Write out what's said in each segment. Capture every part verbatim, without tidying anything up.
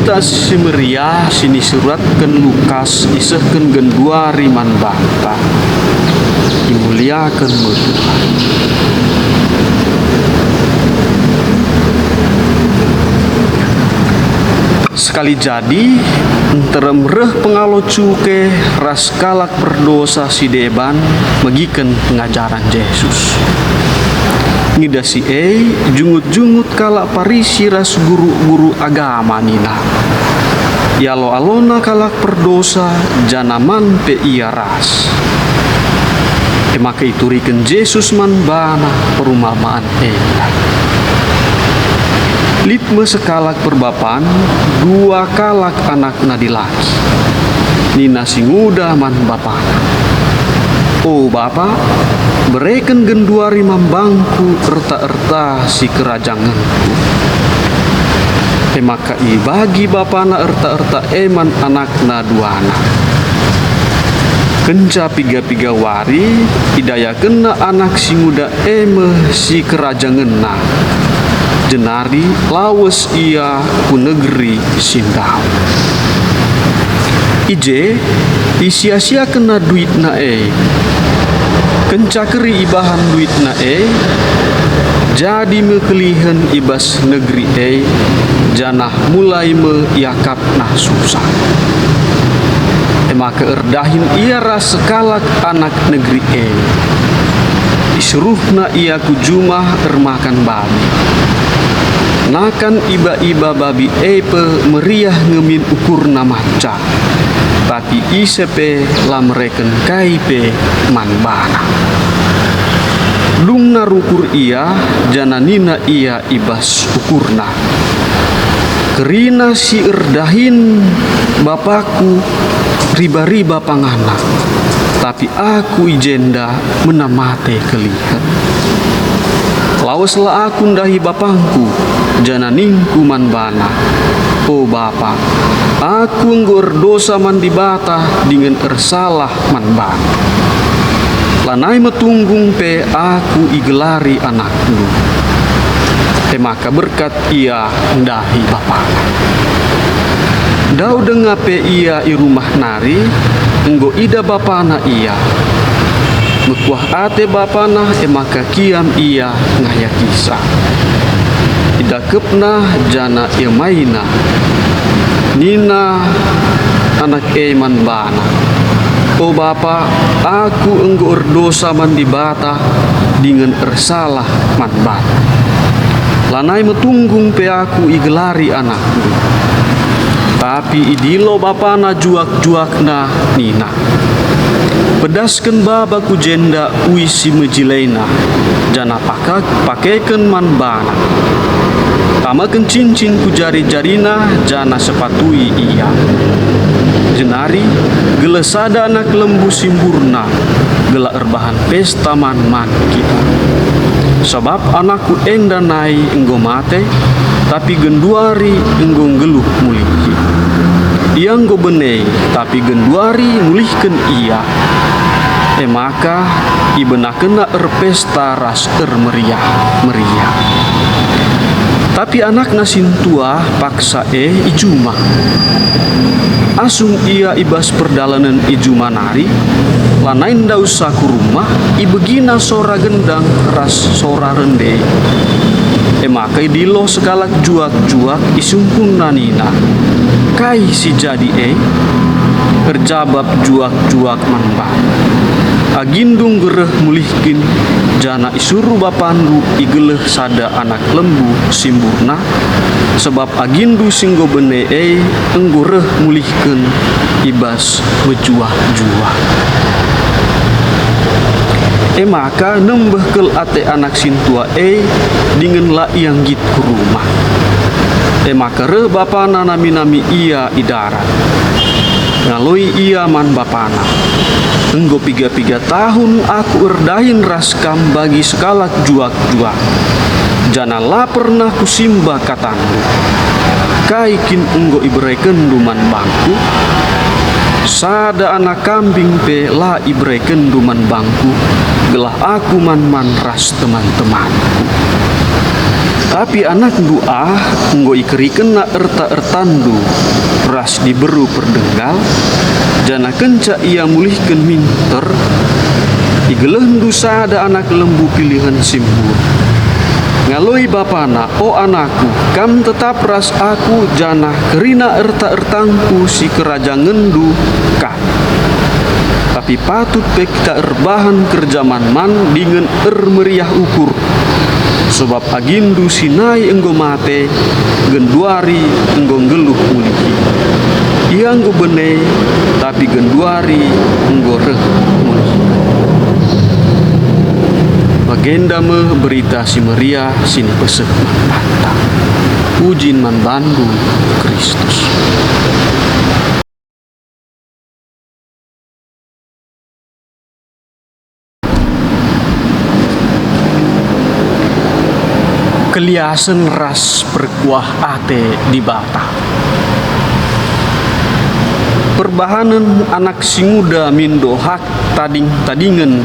Berita Si Meriah si nisuratken Lukas isehken genduari man banta. Imuliaken me Tuhan. Sekali jadi, nterem reh pengalo cuke ras kalak perdosa si deban megiken pengajaren Jesus. Ngidah si e, jungut-jungut kalak Parisi ras guru-guru agama nina, "Ialo-alona kalak perdosa, janah man pe ia ras." E maka ituriken Jesus man bana perumpamaan enda. Lit me sekalak perbapan, dua kalak anakna dilaki. Nina si nguda man bapana, "O bapa, bereken genduari man bangku erta-erta si kerajangenku." E maka ibagi bapana erta-erta e man anakna duana. Kenca piga-piga wari, idayakenna anak si nguda e me si kerajangenna, jenari lawes ia ku negeri si ndauh. I je isiasiakenna duitna e. Kenca keri ibahan duitna e, jadi me kelihen i bas negeri e, janah mulai me iakap nah susah. E maka erdahin ia ras sekalak anak negeri e. Isuruhna ia ku juma ermakan babi. Nakan iba-iba babi e pe meriah nge min ukurna manca, tapi ise pe la mereken kai pe man bana. Dungna rukur ia, janah nina ia i bas ukurna, "Kerina si erdahin bapakku riba-riba panganna, tapi aku i jenda mena mate kelihen." Laweslah aku ndahi bapangku, janah ningku man bana, "O bapa, aku enggo erdosa man Dibata dingen ersalah man bana. Lanai metunggung pe aku igelari anakndu." E maka berkat ia ndahi bapana. Ndauh denga pe ia i rumah nari, enggo idah bapana ia. Mekuah ate bapana, e maka kiam ia ngayakisa. Idakepna janah iemaina. Nina anak e man bana, "O bapa, aku enggo erdosa man Dibata dingen ersalah man banta. Lanai metunggung pe aku igelari anakndu." Tapi idilo bapana juak-juakna nina, "Pedasken baba ku jenda uis si mejilena, janah pakak-, pakeken man bana. Tamaken cincin ku jari-jarina janah sepatui ia. Jenari geleh sada anak lembu si mburna, gelah erbahan pesta man-man kita. Sabap anakku enda nai enggo mate, tapi genduari enggo nggeluh mulihi. Ia enggo bene, tapi genduari mulihken ia." E maka ibenakenna erpesta ras ermeriah-meriah. Tapi anakna sintua paksa e i juma. Asum ia i bas perdalanen i juma nari, lanai ndauhsa ku rumah, ibegina sora gendang ras sora rende. E maka idilo sekalak juak-juak, isungkunna nina, "Kai si jadi e?" Erjabap juak-juak man bana, "Agindu enggo reh mulihken, janah isuruh bapandu igeleh sada anak lembu si mburna, sabap agindu si enggo bene e enggo reh mulihken i bas mejuah-juah." E maka nembeh kal ate anak sintua e dingen la ia nggit ku rumah. E maka reh bapana nami-nami ia i darat. Ngaloi ia man bapana, "Enggo piga-piga tahun aku erdahin ras kam bagi sekalak juak-juak, janah la pernah kusimba katandu. Kai kin enggo iberekenndu man bangku? Sada anak kambing pe la iberekenndu man bangku, gelah aku man-man ras teman-temanku." Tapi anakndu ah enggo ikerikenna erta-ertandu ras diberu perdenggal, janah kenca ia mulihken minter, igelehndu sada anak lembu pilihen si mbur. Ngaloi bapana, "O anakku, kam tetap ras aku, janah kerina erta-ertangku si kerajangenndu kam." Tapi patut pe kita erbahan kerja man-man dingen ermeriah ukur, sabap agindu si nai enggo mate, genduari enggo nggeluh mulihi. Ia enggo bene, tapi genduari enggo reh mulihi. Bagenda me Berita Si Meriah si nipeseh man banta. Pujin man bandu, Kristus. Keliasen ras perkuah ate Dibata. Perbahanen anak si nguda mindo hak tading-tadingen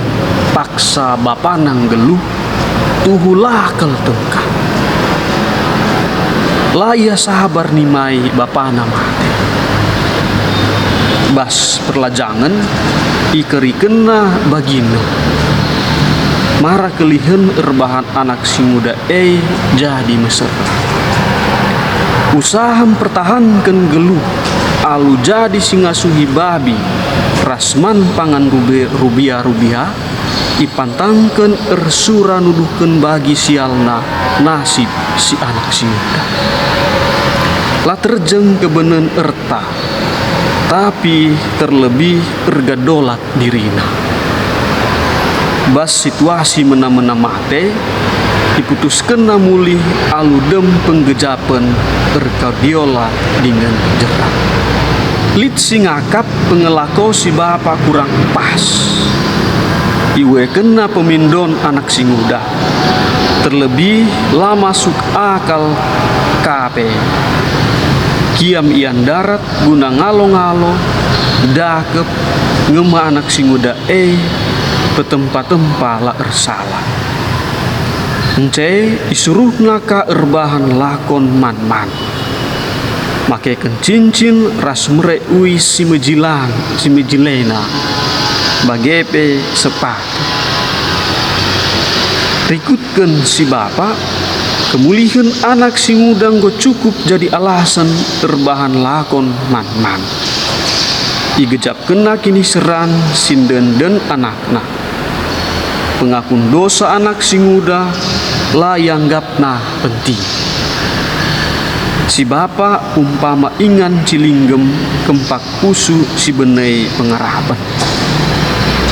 paksa bapana nggeluh, tuhu la kal tengkah. La ia sabar nimai bapana mate. Bas perlajangen, ikerikenna bagina. Mara kelihen erbahan anak si nguda e jadi mesera. Usaha mpertahanken geluh alu jadi si ngasuhi babi ras man pangan rube-, rubia-rubia, ipantangken ersura nuduhken bagi sialna nasib si anak si nguda. La terjeng kebenen erta, tapi terlebih erga dolat dirina. Bas situasi mena-mena mate, iputuskenna mulih alu dem penggejapen erkadiola dingen jera. Lit si ngakap pengelako si bapa kurang pas. Iuekenna pemindon anak si nguda. Terlebih la masuk akal ka pe. Kiam ia ndarat guna ngalo-ngalo, dakep, ngema anak si nguda e petempa-tempa la ersalah. Ence isuruhna ka erbahan lakon man-man. Makeken cincin ras mere ui si mejilang, si mejilena, bage pe sepatu. Rikutken si bapa, kemulihen anak si nguda enggo cukup jadi alasen erbahan lakon man-man. Igejapkenna kiniseran si nden-nden anakna. Pengakun dosa anak si nguda la ianggapna penting. Si bapa umpama ingan cilinggem kempak pusu si bene pengarapen.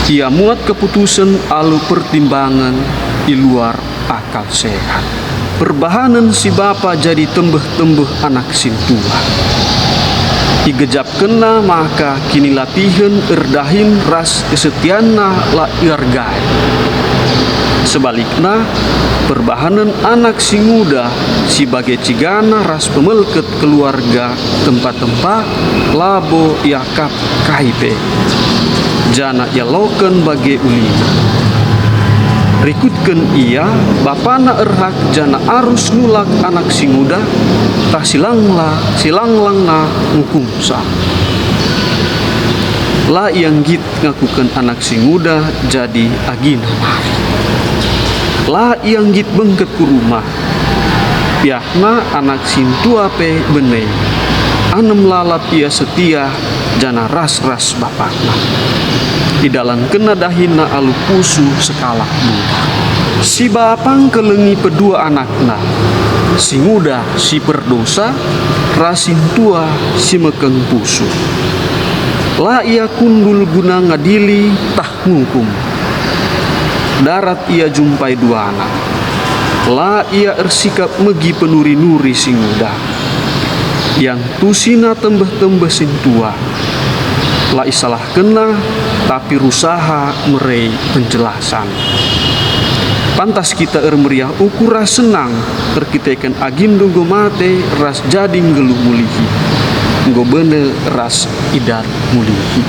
Ia muat keputusen alu pertimbangen i luar akal sehat. Perbahanen si bapa jadi tembeh-tembeh anak sintua. Igejapkenna maka kinilatihen erdahin ras kesetianna la iargai. Sebalikna, perbahanen anak si nguda si bage cigana ras pemelket keluarga tempa-tempa labo iakap kai pe, janah ialoken bage ulina. Rikutken ia, bapana erhak janah arus nulak anak si nguda, tah silangla-, silanglangna ngukumsa. La ia nggit ngakuken anak si nguda jadi agina nari. La ia nggit bengket ku rumah. Piahna anak sintua pe bene. Anem lalap ia setia janah ras-ras bapakna. Idalankenna dahinna alu pusu sekalak budak. Si bapa ngkelengi pedua anakna, si nguda si perdosa, ras sintua si mekeng pusu. La ia kundul guna ngadili tah ngukum. Darat ia jumpai duana. La ia ersikap megi penuri-nuri si nguda. Iantusina tembeh-tembeh sintua. La isalahkenna, tapi rusaha mere penjelasan. Pantas kita ermeriah ukur ras senang erkiteken agindu enggo mate ras jadi nggeluh mulihi, enggo bene ras idat mulihi.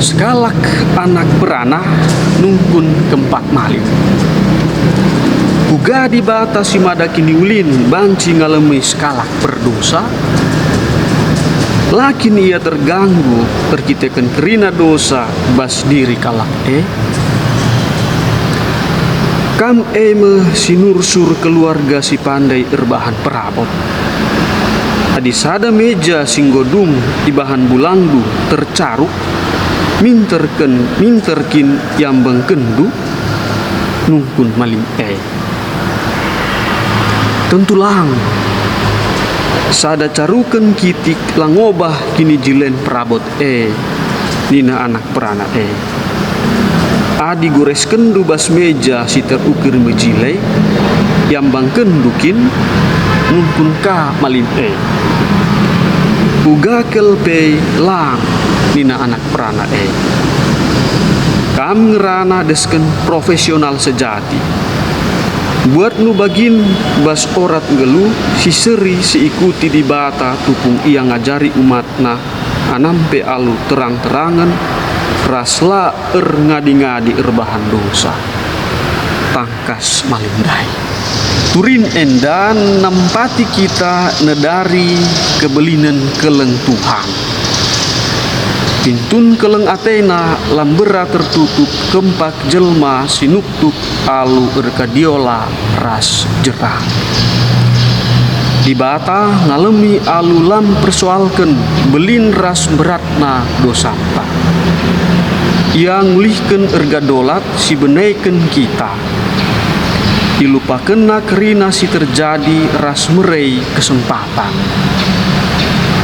Sekalak anak perana nungkun kempak malin. Uga Dibata si mada kiniulin banci ngalemi sekalak perdosa? La kin Ia terganggu erkiteken kerina dosa bas diri kalak e? Kam e me si nursur keluarga si pandai erbahan perabot. Adi sada meja si enggo dung ibahan bulangndu tercaruk, minterken, minter kin iambengkenndu? Nungkun malim e. Tentu lang. Sada caruken kitik la ngobah kinijilen perabot e, nina anak perana e. Adi goreskenndu bas meja si terukir mejile, iambangkenndu kin? Nungkun ka malim e. Uga kal pe lang, nina anak perana e. Kam ngerana desken profesional sejati. Buatndu bagin bas orat nggeluh si seri si ikuti Dibata tupung Ia ngajari umatNa, anam pe alu terang-terangen ras la erngadi-ngadi erbahan dosa. Tangkas malim ndai. Turin enda nampati kita nedari kebelinen keleng Tuhan. Pintun keleng ateNa la mbera tertutup kempak jelma si nuktuk alu erkadiola ras jera. Dibata ngalemi alu la mpersoalken belin ras beratna dosanta. Ia ngulihken erga dolat si beneken kita. IlupakenNa kerina si terjadi ras merei kesempatan.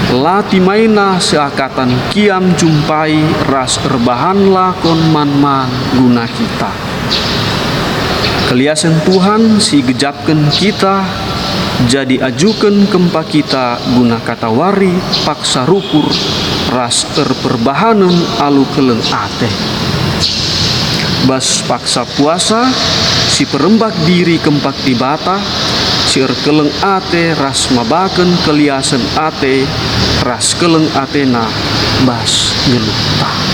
La timaina seakatan kiam jumpai ras erbahan lakon man-man guna kita. Keliasen Tuhan si igejapken kita, jadi ajuken kempak kita guna katawari paksa rukur ras erperbahanen alu keleng ate. Bas paksa puasa, si perembak diri kempak Dibata, si erkeleng ate ras mabaken keliasen ate ras keleng ateNa bas nggeluhta.